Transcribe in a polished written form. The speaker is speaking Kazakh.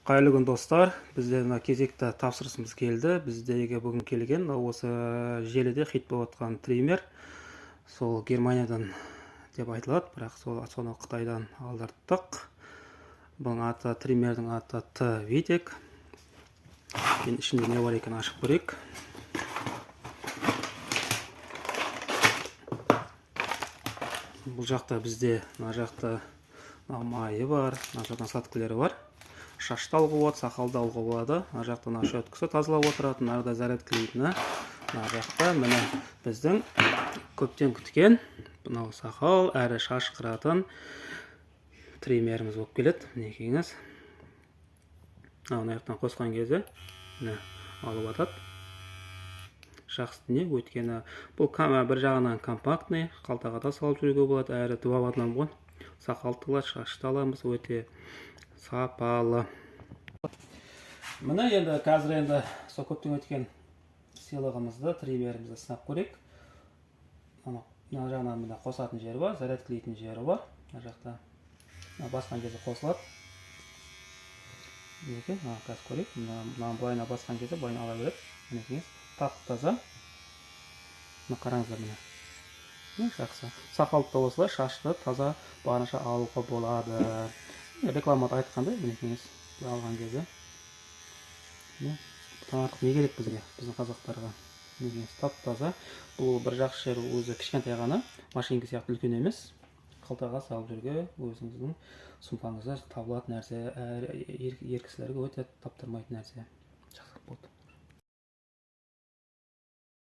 Қайырлы күн, достар! Бізде мына кезекті тапсырысымыз келді. Біздегі бүгін келген осы желіде хит болып жатқан триммер, сол Германиядан деп айтылады, бірақ сол соны Қытайдан алдырттық. Бұның аты, триммердің аты Т Витек. Енді ішінде не бар екенін ашып көрейік. Бұл жақта бізде, мына жақта мына майы бар, мына жақта насадкалары бар. Шашты алуға болады, сақалды алуға болады. Мына жақта мына щеткасы, тазалап отыратын, мына зарядкалейтіні. Мына жақта, міне, біздің көптен күткен мынау сақал әрі шаш қыратын триммеріміз болып келеді. Мінекейіңіз, мына жақтан қосқан кезде, міне, алып атады. Жақсы дүние, өйткені бұл бір жағынан компактный, қалтаға да салып жүруге болады, әрі два в одном ғой: сақалды алады, шашты аламыз, өте сапалы. Міне, енді қазір енді сол көптен өткен сыйлығымызды, триммерімізді сынап көрейік. Мына жағынан, міне, қосатын жері бар, зарядкалейтін жері бар. Мына жақта мына басқан кезде қосылады. Мінекей, мына қазір көрейік. Мынаны былайына басқан кезде былайына ала береді. Мінекейіңіз, тап таза. Мына қараңыздар, міне, жақсы. Сақалды да осылай, шашты таза барынша алуға болады. Рекламада айтқандай, мінекейіңіз, былай алған кезде, міне, бұдан артық не керек бізге, біздің қазақтарға? Мінекейіңіз, тап таза. Бұл бір жақсы жері, өзі кішкентай ғана, машинка сияқты үлкен емес, қалтаға салып жүруге, өзіңіздің сумкаңызда табылатын нәрсе, әрі ер кісілерге өте таптырмайтын нәрсе.